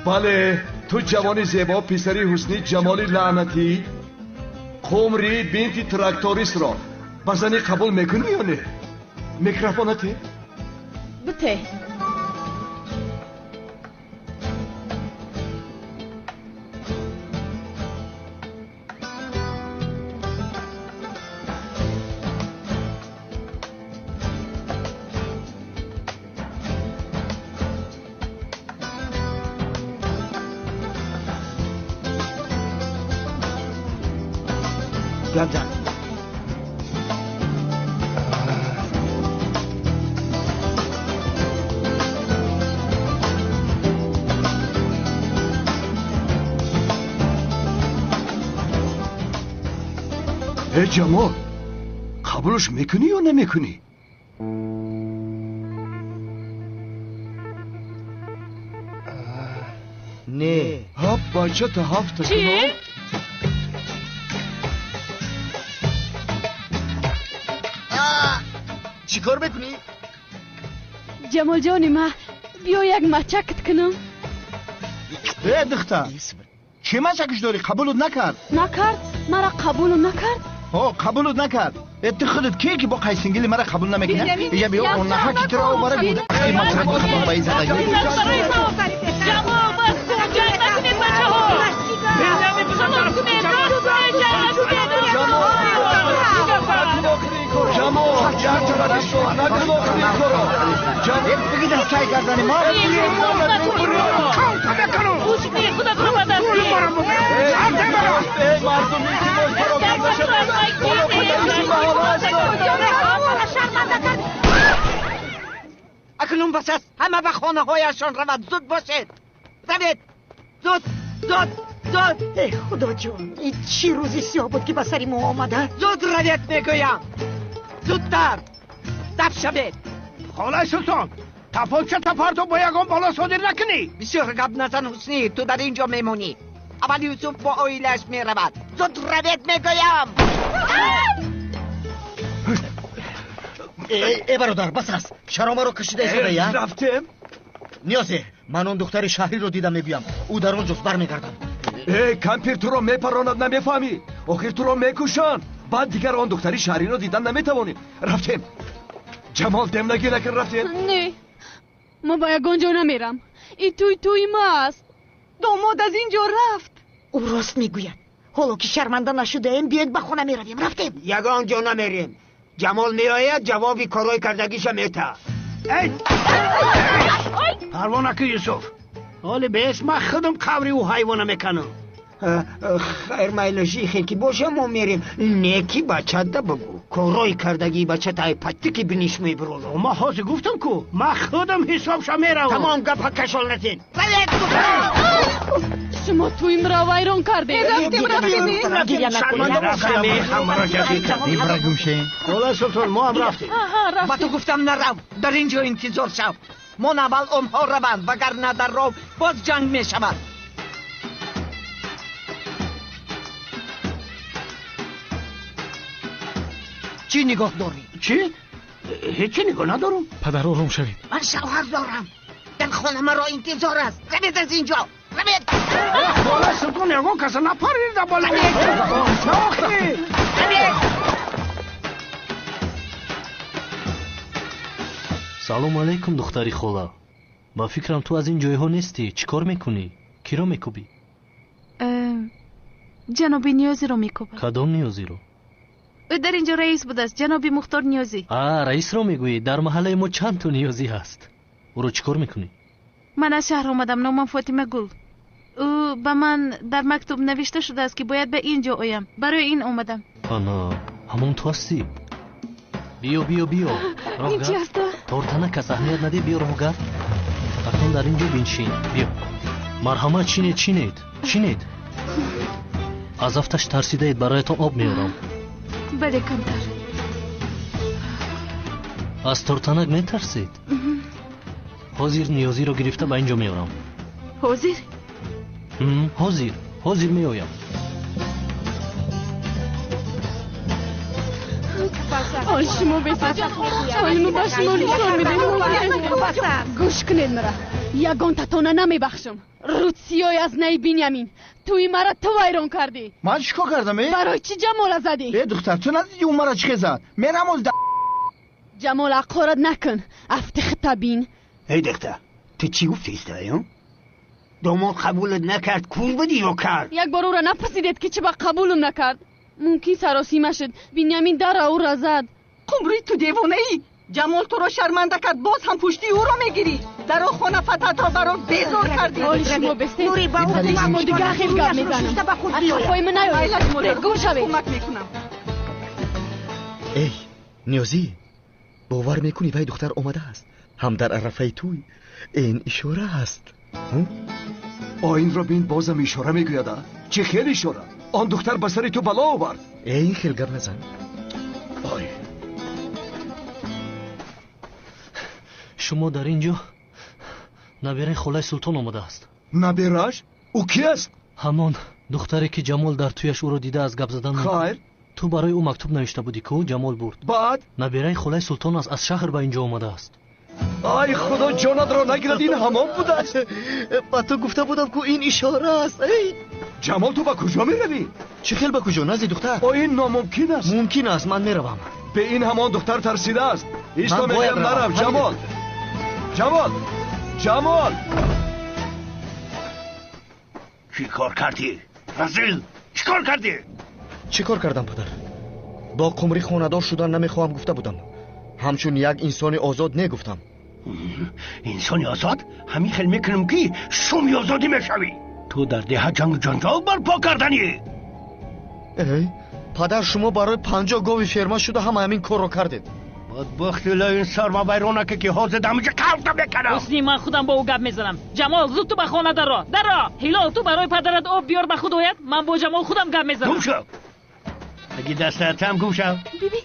Бале, ту ҷавони зебо, писари ҳусни ҷамоли лаънатӣ, Қумри бинти трактористро ба занӣ қабул мекунӣ ё не? Микрофонате? Бите. Гап. Э Ҷамол, қабулш мекунӣ ё намекунӣ? Не. Ҳа, бачата ҳафта Чӣ? Чӣ кор мекунӣ? Ҷамолҷони ма, биё як мачакт кунам. Э, духтар, чӣ мачакш дорӣ? Қабулут накард? Накард? Мара қабулу накард? Ҳо, қабулут накард. Э, ту худат кие ки бо қайсингили мара қабул намекунӣ? Я биё онаҳа ки туро овара гуда. Ба ин задагӣ. Ҷамол, бас кун, ҷанг накунед, бачаҳо! Халос кунед, рост кунед, ҷанг накунед! Ҷамол, накун охири ин корро. Э, бигидам чай гардани мо. Ҳусни, худатро ба даст гир! Эй мардум, илтимос, пароканда шавед. Ҳоло падариши маҳалла ҳастанд. Акнун бас аст, ҳама ба хонаҳояшон равад. Зуд бошед, равед, зуд, зуд, зуд. Э, Худоҷон, ин чӣ рӯзи сиёҳ буд, ки ба сари мо омада? Зуд равед, мегӯям, зудтар даф шавед. Холаи Султон, тапоча тапарто бо ягон бало содир накунӣ. Бисёр гап назан, Ҳуснӣ, ту дар ин ҷо мемонӣ. Аввал Юсуф бо оилааш меравад. Зуд равед, мегӯям. Э, бародар, бас аст. Чаро маро кашида истодаӣ, а? Рафтем. Ниёзе, ман он духтари шаҳриро дидам, мегӯям. Ӯ дар он ҷост, бармегардам. Э, кампир туро мепаронад, намефаҳмӣ? Охир туро мекушанд. Баъд дигар он духтари шаҳриро дидан наметавонӣ. Рафтем. Ҷамол, демнагӣ накун, рафтем. Не, ман ба ягон ҷо намерам. Ин тӯй тӯи ма аст. Домод аз ин ҷо рафт. Ӯ рост мегӯяд. Ҳоло ки шарманда нашудаем, биёед ба хона меравем. Рафтем. Ягон ҷо намерем. Ҷамол меояд, ҷавоби корҳои кардагиша метаҳад. Парво накун, Юсуф, ҳоли бес ман худам қабри ӯ ҳайвона меканам. Хайр, майлаши хел ки боша, мо мерем. Не ки бачада бигӯ, корҳои кардагии бачата ай патти ки биниш мебуроло. Ман ҳозир гуфтам ку, ман худам ҳисобша меравам. Тамом, гапа кашол натен. Равед! Шумо тӯимро вайрон кардед. Рафтем, рафтем. Ҳамаро ҷазир кардем. Ибра гумшем. Холаи Султон, мо ҳам рафтем. Ба ту гуфтам, нарав, дар ин ҷо интизор шав. Мон аввал онҳо раванд, вагарна дар роҳ боз ҷанг мешавад. Чӣ нигоҳ дорӣ? Чӣ? Ҳечи нигоҳ надорам. Падар, ором шавед. Ман шавҳар дорам, дар хона маро интизор аст. Равед аз ин ҷо, равед! Холаи Султон, ягон каса напарида боло. Охи! Равед! Салом алейкум, духтари хола. Ба фикрам, ту аз ин ҷойҳо нестӣ. Чӣ кор мекунӣ? Киро мекӯбӣ? Ҷаноби Ниёзиро мекӯбам. Кадом Ниёзиро? Ӯ дар ин ҷо раис будааст, ҷаноби Мухтор Ниёзӣ. А, раисро мегӯӣ? Дар маҳаллаи мо чанд то Ниёзӣ ҳаст. Ӯро чӣ кор мекунӣ? Ман аз шаҳр омадам, номам Фотима Гул. Ӯ ба ман дар мактуб навишта шудааст, ки бояд ба ин ҷо оям. Барои ин омадам. Ана, ҳамон ту ҳастӣ. Биё, биё, биё. Ин чи аст? Тортана кас аҳамият надӣ, биё, роҳгард. Акнун дар ин ҷо биншин. Биё. Марҳамат, чинед, чинед, чинед. Аз афташ тарсидаед, бароятон об меорам. Бале, камтар. Аз тортанак метарсед? Ҳозир Ниёзиро гирифта ба ин ҷо меорам. Ҳозир? Ҳозир, ҳозир меоям. Ой, шумо бесаҷон, ой, мо ба шумо нишон медем. Гӯш кунед мара, ягон татона намебахшам. Рӯдсиёй аз наи Бинямин, тӯи мара ту вайрон кардӣ. Ман чӣ кор кардам? Барои чӣ Ҷамола задӣ? Э духтар, ту надидӣ ӯ мара чӣ хел зад? Мерам оз. Ҷамол, ақорат накун, афти хита бин. Эй духтар, ту чӣ гуфтӣ истаё? Домод қабулат накард, кур будӣ ё кар? Як бор ӯро напурсидед, ки чӣ ба қабулам накард. Мумкин саросима шуд. Бинямин дарра ӯро зад. Қумрӣ, ту девонаӣ. Ҷамол туро шарманда кард, боз ҳам пушти ӯро мегирӣ. Даро хона фатҳатро барор безор кардӣ. Ҳоли шумо бестед, шумо дигар хел гап мезанам. Аз қафои ман наёед, гум шавед. Кӯмак мекунам. Эй Ниёзӣ, бовар мекунӣ, вай духтар омадааст, ҳам дар арафаи тӯй. Ин ишора аст. Оинро бин, бозам ишора мегӯяд. Чӣ хел ишора? Он духтар ба сари ту бало овард. Ин хел гап назан. Ой, Шумо дар ин ҷо? Набераи холаи Султон омадааст. Набераш? Ӯ ки аст? Ҳамон духтаре, ки Ҷамол дар тӯяш ӯро дида аз гап задан. Хайр. Ту барои ӯ мактуб навишта будӣ ку, Ҷамол бурд. Баъд? Набераи холаи Султон аст, аз шаҳр ба ин ҷо омадааст. Ай худо ҷонатро нагирад, ин ҳамон будааст. Ба ту гуфта будам ку, ин ишора аст. Эй Ҷамол, ту ба куҷо меравӣ? Чӣ хел ба куҷо? Назди духтар. О, ин номумкин аст. Мумкин аст, ман меравам. Бе ин ҳамон духтар тарсидааст. Исто, мегӯям, нарав. Ҷамол, Ҷамол, Ҷамол! Чӣ кор кардӣ, разил? Чӣ кор кардӣ? Чӣ кор кардам, падар? Бо Қумрӣ хонадор шудан намехоҳам гуфта будам. Ҳамчун як инсони озод негуфтам. Инсони озод? Ҳамин хел мекунам, ки шуми озодӣ мешавӣ. Ту дар деҳа ҷангу ҷанҷол барпо карданӣ. Эй падар, шумо барои 50 гови ферма шуда ҳама ҳамин корро кардед. Бадбахти ин сармавайронаке, ки ҳозир дамиҷа калта мекунам. Ҳусни, ман худам бо ӯ гап мезанам. Ҷамол, зуд ту ба хона даро, даро. Ҳилол, ту барои падарат об биёр, ба худ ояд. Ман бо Ҷамол худам гап мезанам. Гум шав, аги дастатам, гум шав. Биби.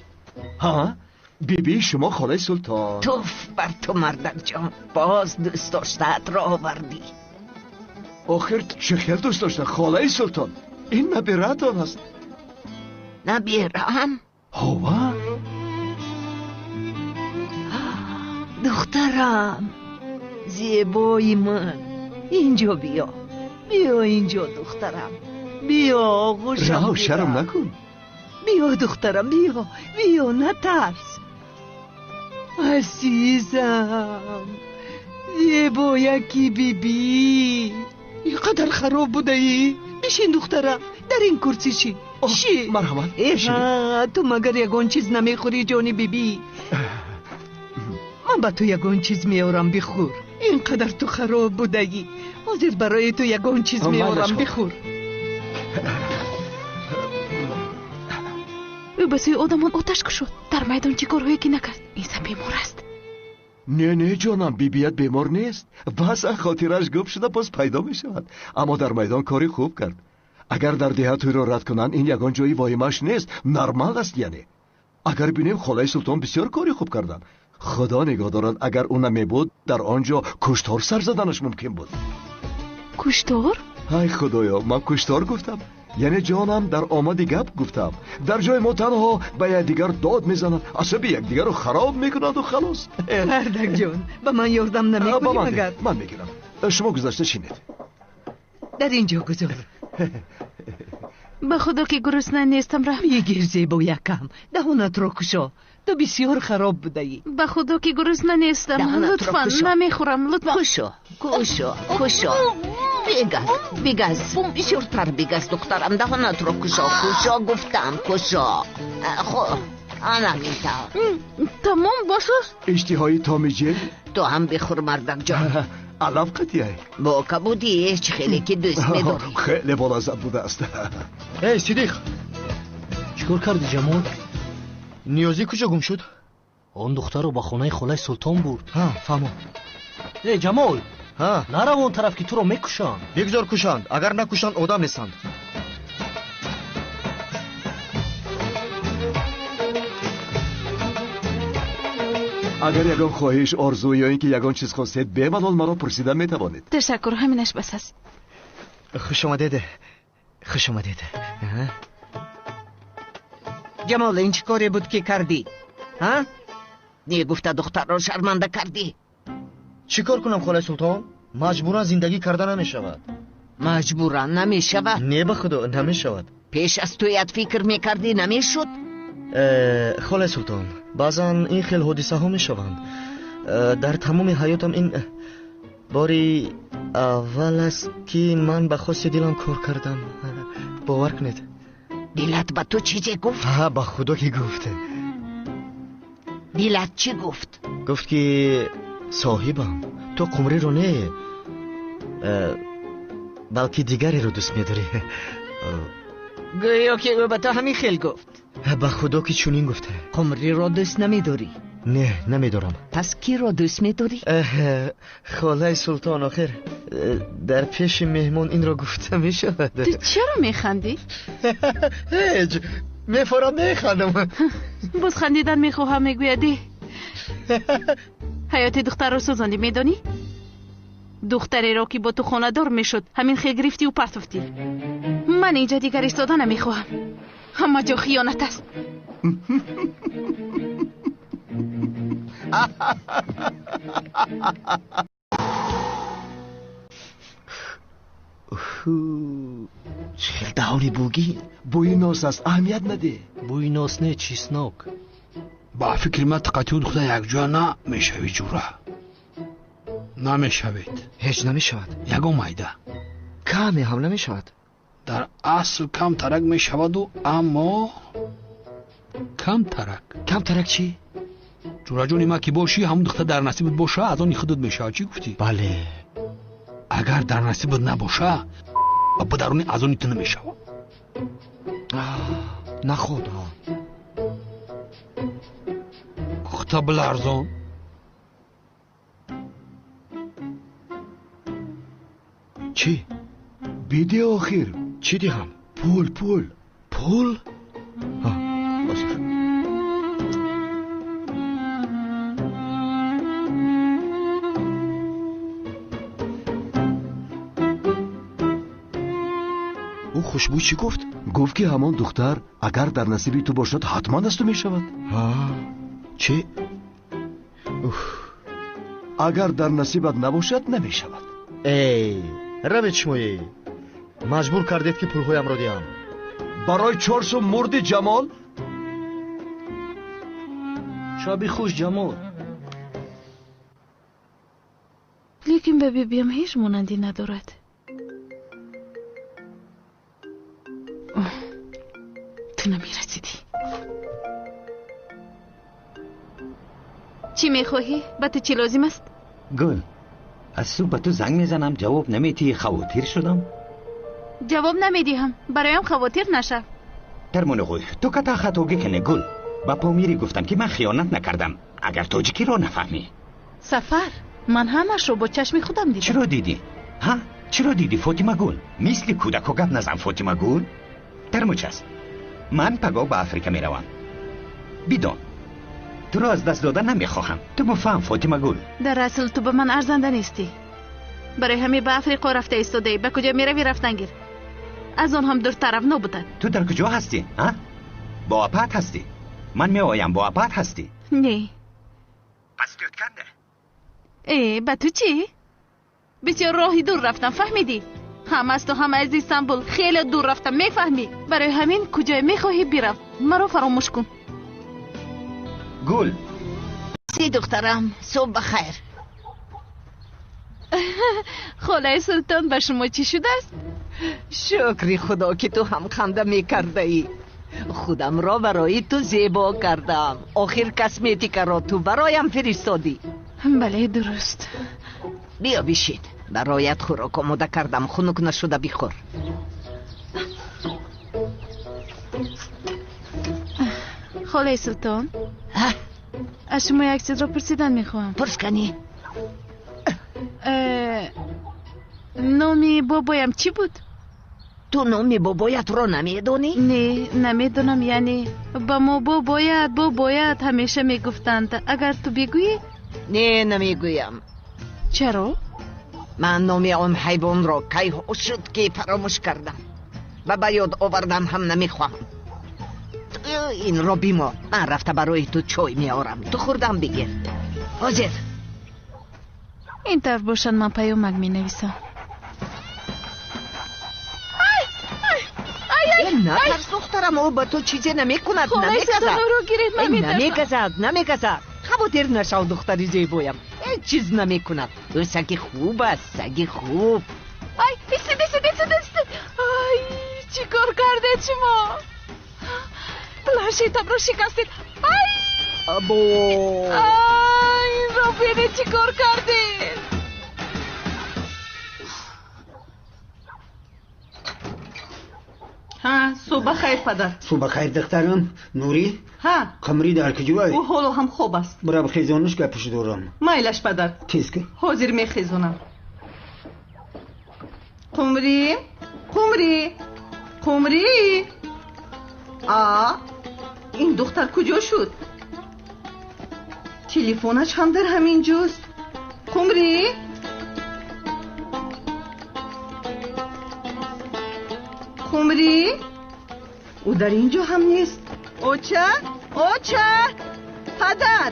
Ҳа, биби, шумо холаи Султон. Туф бар ту, мардакҷон, боз дӯст доштаатро овардӣ. Охир чӣ хел дӯст дошта, холаи Султон? Ин набираатон аст. Набираам? Ҳова. Духтарам, зебои ман, инҷо биё, биё инҷо, духтарам, биё оғӯшам. Раҳо, шарм накун. Биё, духтарам, биё, биё, натарс, азизам, зебояки бибӣ. Ин қадар хароб будаӣ? Бишин, духтарам, дар ин курсӣ шин. Шин. Марҳамат. Ту магар ягон чиз намехӯрӣ, ҷони бибӣ? Ман ба ту ягон чиз меорам, бихӯр. Ин қадар ту хароб будаӣ. Ҳозир барои ту ягон чиз меорам, бихӯр. Ӯ ба сӯи одамон оташ кушод. Дар майдон чӣ корҳое ки накард. Инсан бемор аст. Не, не, ҷонам, бибият бемор нест. Баъзан хотираш гум шуда, боз пайдо мешавад. Аммо дар майдон кори хуб кард. Агар дар деҳа тӯйро рад кунанд, ин ягон ҷои воҳимааш нест, нормал аст. Яъне агар бинем, холаи Султон бисёр кори хуб карданд. Худо нигоҳ дорад, агар ӯ намебуд, дар он ҷо куштор сар заданаш мумкин буд. Куштор? Ай худоё, ман куштор гуфтам? Яъне ҷонам, дар омади гап гуфтам. Дар ҷои мо танҳо ба якдигар дод мезананд, асаби якдигарро хароб мекунанду халос. Мардакҷон, ба ман ёрдам намекунӣ магар? Ман мегирам, шумо гузашта шинед. Дар ин ҷо гузор. Ба худо ки гурусна нестам, раҳм. Бигир, зебоякам, даҳонатро кушо, ту бисёр хароб будаӣ. Ба худо ки гурусна нестам, лутфан, намехӯрам, лутфан. Кушо, кушо, кушо, бигаз, бигаз, бисёртар бигаз, духтарам, даҳонатро кушо, кушо гуфтам, кушо. Хӯр, ана ҳамин тавр. Тамом, бас аст. Иштиҳои томи ҷел. Ту ҳам бихӯр, мардакҷон. Алаф қатияй. Бо кабудӣ, чӣ хеле ки дӯст медорӣ. Хеле болаззат будааст. Эй Сидиқ! Чӣ кор кардӣ, Ҷамол? Ниёзӣ куҷо гум шуд? Он духтарро ба хонаи холаи Султон бурд. Ҳа, фаҳмо. Эй Ҷамол! Ҳа. Нарав он тараф, ки туро мекушанд. Бигзор кушанд, агар накушанд, одам нестанд. Агар ягон хоҳиш, орзу ё ин ки ягон чиз хостед, бемалол маро пурсида метавонед. Ташаккур, ҳаминаш бас аст. Хуш омадед, хуш омадед. Ҷамол, ин чӣ коре буд, ки кардӣ? Ҳа, не гуфта духтарро шарманда кардӣ. Чӣ кор кунам, холаи Султон? Маҷбуран зиндагӣ карда намешавад. Маҷбуран намешавад? Не, ба худо намешавад. Пеш аз тӯят фикр мекардӣ, намешуд? Холаи Султон, баъзан ин хел ҳодисаҳо мешаванд. Дар тамоми ҳаётам ин бори аввал аст, ки ман ба хости дилам кор кардам. Бовар кунед. Дилат ба ту чизе гуфт? Ҳа, ба худо ки гуфт. Дилат чӣ гуфт? Гуфт ки соҳибам, ту Қумриро не, балки дигареро дӯст медорӣ. Гӯё ки ӯ ба ту ҳамин хел гуфт. Ба худо ки чунин гуфта. Қумриро дӯст намедорӣ? Не, намедорам. Пас киро дӯст медорӣ? Холаи Султон, охир дар пеши меҳмон инро гуфта мешавад. Ту чаро механдӣ? Ҳеҷ, мефорам механдам. Боз хандидан мехоҳам, мегӯядӣ. Ҳаёти духтарро сӯзондӣ, медонӣ? Духтареро ки бо ту хонадор мешуд, ҳамин хел гирифтиву партофтӣ. Ман инҷа дигар истода намехоҳам. Ҳама ҷо хиёнат аст. Чӣ хел даҳони бугӣ? Бӯи нос аст, аҳамият надеҳ. Бӯи нос не, чеснок. Ба фикри ман ту қатиу духтар якҷоя намешавӣ, ҷура. Намешавед. Ҳеҷ намешавад. Ягон майда. Каме ҳам намешавад. Дар асл камтарак мешаваду, аммо камтарак. Камтарак чӣ? Ҷураҷони ман ки бошӣ, ҳамун духтар дар насибат боша, аз они худат мешавад. Чӣ гуфтӣ? Бале. Агар дар насибат набоша, ба даруни аз они ту намешавад. Наход. Худта биларзон. Чӣ? Бидеҳ охир. Чӣ диҳам? Пул, пул. Пул? Ҳозир. Ӯ хушбӯй чӣ гуфт? Гуфт ки ҳамон духтар агар дар насиби ту бошад, ҳатман аз ту мешавад. Чӣ? Агар дар насибат набошад, намешавад. Эй, равед шумоӣ. Маҷбур кардед ки пулҳоямро диҳам. Барои 4 сум мурди, Ҷамол. Шаби хуш, Ҷамол. Лекин ба бибиям ҳеҷ монандӣ надорад. Ту намерасидӣ. Чӣ мехоҳӣ? Ба ту чӣ лозим аст? Гул, аз субҳ ба ту занг мезанам, ҷавоб наметиҳӣ, хавотир шудам. Ҷавоб намедиҳам, бароям хавотир нашав. Тармонуғӯй, ту ката хатогӣ кане, Гул. Ба Помирӣ гуфтам ки ман хиёнат накардам, агар тоҷикиро нафаҳмӣ. Сафар, ман ҳамашро бо чашми худам дидам. Чиро дидӣ? Ҳа? Чиро дидӣ, Фотимагул? Мисли кӯдако гап назан, Фотимагул. Тармуч аст. Ман пагоҳ ба Африка меравам. Бидон, туро аз даст дода намехоҳам. Ту муфаҳм, Фотимагул. Дар асл ту ба ман арзанда нестӣ. Барои ҳамин ба Африқо рафта истодаӣ. Ба куҷо меравӣ, рафтан гир. Аз он ҳам дуртарав нобудад. Ту дар куҷо ҳастӣ? А? Бо апаат ҳастӣ? Ман меоям, бо апаат ҳастӣ? Не. Пас тӯтканда? Э, ба ту чӣ? Бисёр роҳи дур рафтам, фаҳмидӣ? Ҳам аз ту, ҳам аз Истанбул хеле дур рафтам, мефаҳмӣ? Барои ҳамин куҷое мехоҳӣ бирав, маро фаромӯш кун. Гул. Си духтарам, субҳ ба хайр. Холаи Султон, ба шумо чӣ шудааст? Шукри худо ки ту ҳам ханда мекардаӣ. Худамро барои ту зебо кардам. Охир косметикаро ту бароям фиристодӣ. Бале, дуруст. Биё бишин, бароят хӯрок омода кардам, хунук нашуда бихӯр. Холаи Султон, аз шумо як чизро пурсидан мехоҳам. Пурс кани. Номи бобоям чӣ буд? Ту номи бобоятро намедонӣ? Не, намедонам. Яъне ба мо бобоят, бобоят ҳамеша мегуфтанд. Агар ту бигӯӣ? Не, намегӯям. Чаро? Ман номи он ҳайвонро кайҳо шуд ки фаромӯш кардам ва ба ёд овардан ҳам намехоҳам. Ту инро бимо, ман рафта барои ту чой меорам, ту хӯрдан бигир. Ҳозир. Ин тавр бошад, ман паёмак менависам. Натарс, духтарам, ӯ ба ту чизе намекунад, намегазад. Намегазад, намегазад. Хавотир нашав, духтари зебоям. Ҳеҷ чиз намекунад. Ӯ саги хуб аст, саги хуб. Ай, истед, истед, истед, истед. Ай, чӣ кор кардед шумо? Планшетамро шикастед. Ай! Або! Ай, инро бинед, чӣ кор кардед? Ҳа, субҳ бахайр, падар. Субҳ бахайр, духтарам. Нурӣ? Ҳа. Қамрӣ дар куҷой? Ӯ ҳоло ҳам хоб аст. Бира бихезонаш, гапаш дорам. Майлаш, падар. Тез кун. Ҳозир мехезонам. Қумрӣ, Қумрӣ, Қумрӣ. А, ин духтар куҷо шуд? Телефонаш ҳам дар ҳамин ҷост. Қумрӣ? Қумрӣ? Ӯ дар ин ҷо ҳам нест. Оча? Оча! Падар!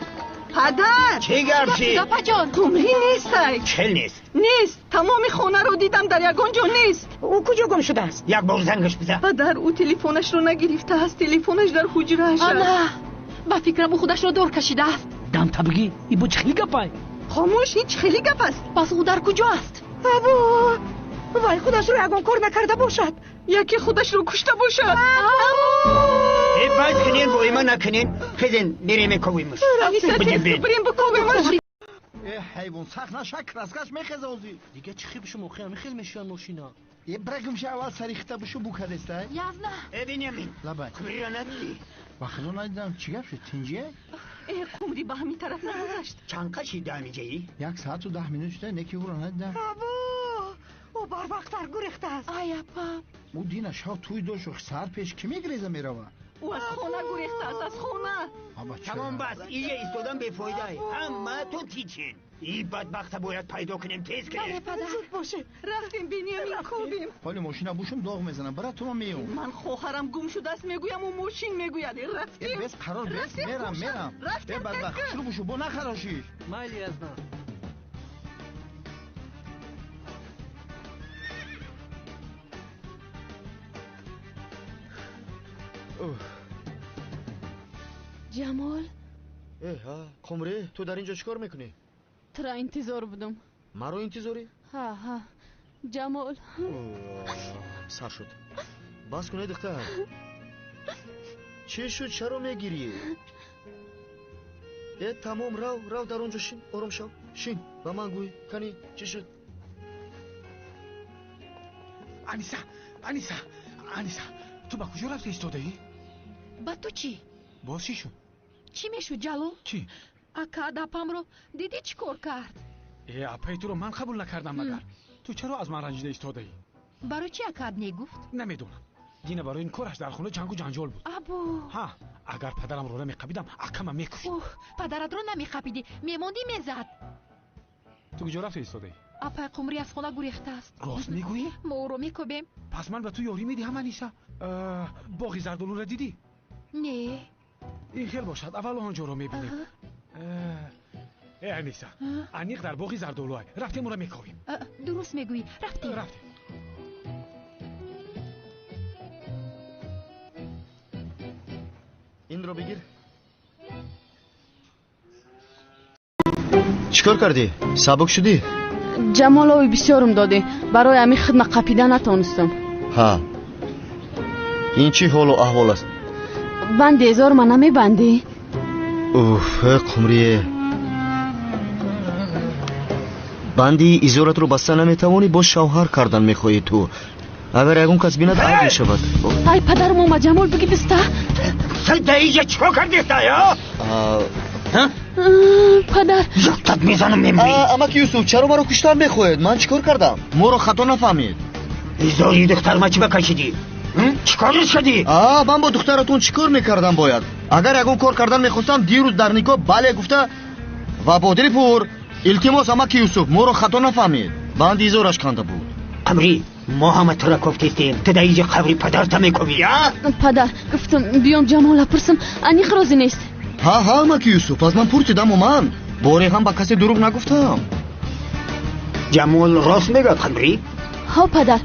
Падар! Чӣ гап чӣ? Апаҷон! Қумрӣ нестай. Чел нест? Нест. Тамоми хонаро дидам, дар ягон ҷо нест. Ӯ куҷо гум шудааст? Як бор зангаш бизан. Падар, ӯ телефонашро нагирифтааст. Телефонаш дар ҳуҷрааш аст. Ана! Ба фикрам ӯ худашро дор кашидааст. Дамта бигӣ, ин бо чӣ хели гапай? Хомӯш, ин чӣ хели гап аст? Пас ӯ дар куҷо аст? Або! Вай худашро ягон кор накарда бошад. Яке худашро кушта бошад. Э, бас кунен, воима накунен. Хезен, мерем мековимаш. Бирем бикобимаш. Э, ҳайвон, сахт наша, краскаш мехеза озӣ. Дига чӣ хел бишум, охи ҳамин хел мешиён мошина. Э, брагумша аввал сари хита бишу букадеста. Язна. Э, Бенямин. Лабай. Қумриро надидӣ? Ба худо надидам, чӣ гап шуд, тинҷие? Э, Қумрӣ ба ҳамин тараф нагузашт. Чанд қашида ҳамиҷаӣ? 1 соату 10 минут шуда, неки ӯро надидам. Або! Ӯ барвақттар гурехтааст. Ай, апа. Ӯ дина шав тӯй дошт, саҳар пеш кӣ мегреза мерава? Ӯ аз хона гурехтааст, аз хона. Тамом, бас, ия истодан бефоида. Ҳамаатон тичин. И бадбахта бояд пайдо кунем, тез кунем. Зуд бошед. Рафтем, Бенямин, кобем. Ҳоли мошина бушум доғ мезанам, бира тума меём. Ман хоҳарам гум шудааст мегӯям, ӯ мошин мегӯяд. Рафтем. Бес қарор, бес, мерам, мерам. Рафтем, Э, бадбахт, шурӯ бушу, бо нахарошӣ. Майли, Язна. Ҷамол? Э, ҳа, Қумрӣ, ту дар ин ҷо чӣ кор мекунӣ? Тура интизор будам. Маро интизорӣ? Ҳа, ҳа. Ҷамол. Сар шуд. Бас кунед, духтар. Чӣ шуд, чаро мегирӣ? Э, тамом, рав, рав дар он ҷо шин, ором шав. Шин, ба ман гӯй, кани, чӣ шуд? Аниса, Аниса, Аниса, ту ба куҷо рафта истодаӣ? Ба ту чӣ? Боз чӣ шуд? Чӣ мешуд, Ҷалол? Чӣ? Ака, дапамро дидӣ чӣ кор кард? Э, апаи туро ман қабул накардам магар? Ту чаро аз ман ранҷида истодаӣ? Барои чӣ акаат негуфт? Намедонам. Дина барои ин кораш дар хона ҷангу ҷанҷол буд. Або! Ҳа, агар падарамро намеқапидам, акама мекушт. Уҳ, падаратро намеқапидӣ, мемондӣ мезад. Ту куҷо рафта истодаӣ? Апаи Қумрӣ аз хона гурехтааст. Рост мегӯӣ? Мо ӯро мекобем. Пас ман ба ту ёрӣ медиҳам, Аниса. Боғи зардолуро дидӣ? Не. Ин хел бошад, аввал он ҷоро мебинем. Э, Аниса, аниқ дар боғи зардолуай. Рафтем, ӯро мекобем. Дуруст мегӯӣ, рафтем. Рафтем. Инро бигир. Чӣ кор кардӣ? Сабук шудӣ? Ҷамол, ови бисёрум додӣ. Барои ҳамин хидма қапида натонистам. Ҳа. Ин чӣ ҳолу аҳвол аст? Банди эзор ма намебандӣ? Уф, э, Қумрие. Банди изоратро баста наметавонӣ, боз шавҳар кардан мехоҳӣ ту. Агар ягон кас бинад, айб мешавад. Ай, падарам омад, Ҷамол, биги биста. Даиҷа чӣ кор кардеста, ё? Падар. Яктат мезанам, мемурӣ. Амаки Юсуф, чаро маро куштан мехоҳед? Ман чӣ кор кардам? Моро хато нафаҳмед. Изори духтарма чӣ ба кашидӣ? Чӣ кор шудӣ? А, ман бо духтаратон чӣ кор мекардам бояд? Агар ягон кор кардан мехостам, дирӯз дар никоҳ бале гуфта ва бо дили пур. Илтимос, амаки Юсуф, моро хато нафаҳмед. Банди изораш канда буд. Қамрӣ, мо ҳама тура кофтестем. Ту дар инҷа қабри падарта мекобӣ, а? Падар, гуфтам биём Ҷамола пурсам, аниқ розӣ нест. Ҳа, ҳа, амаки Юсуф, аз ман пурсидаму ман боре ҳам ба касе дурӯғ нагуфтам. Ҷамол рост мегӯяд, Қамрӣ? Ҳо, падар.